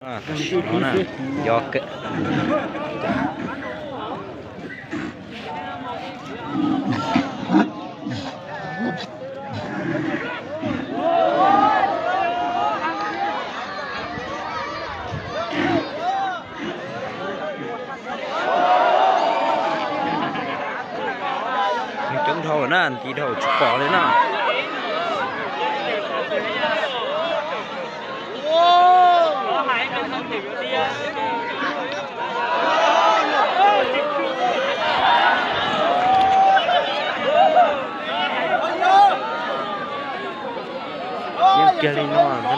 Tam sim no na, yog coob dhau lawm na, nti dhau tsis pom li na. Yeej kiag li no ntag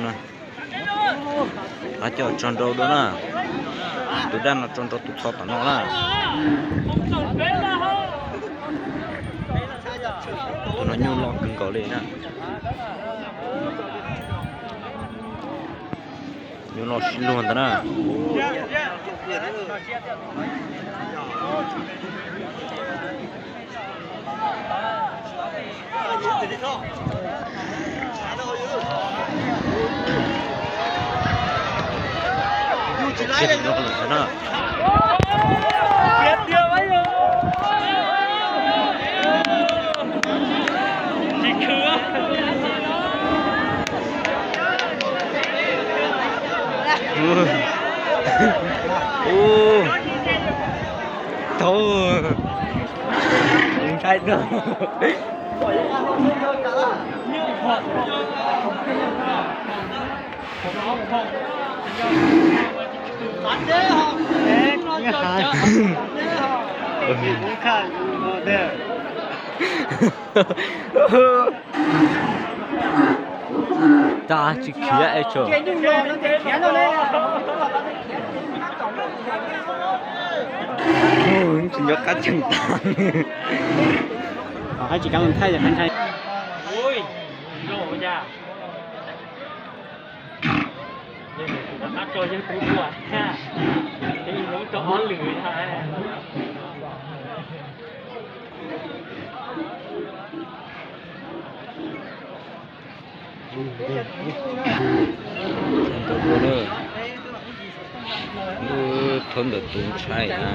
na. Qab coj tso nrau dua na. Tus dab no tso nrau tus txho tom no na. Tus no nyuj loj kawg nkaus li na. Nyuj loj sib luag ntag na. Tau, ntshai dua. Tsis khiav es tso. Tsis nco qab cheem tag. Hais tsis kav nthaij ntshai. Rov qab tso yawg tus ua thiab, ces yus hloov tau ob lwm. Ntau dua na. Lub thawb ntawm tus ntshai na.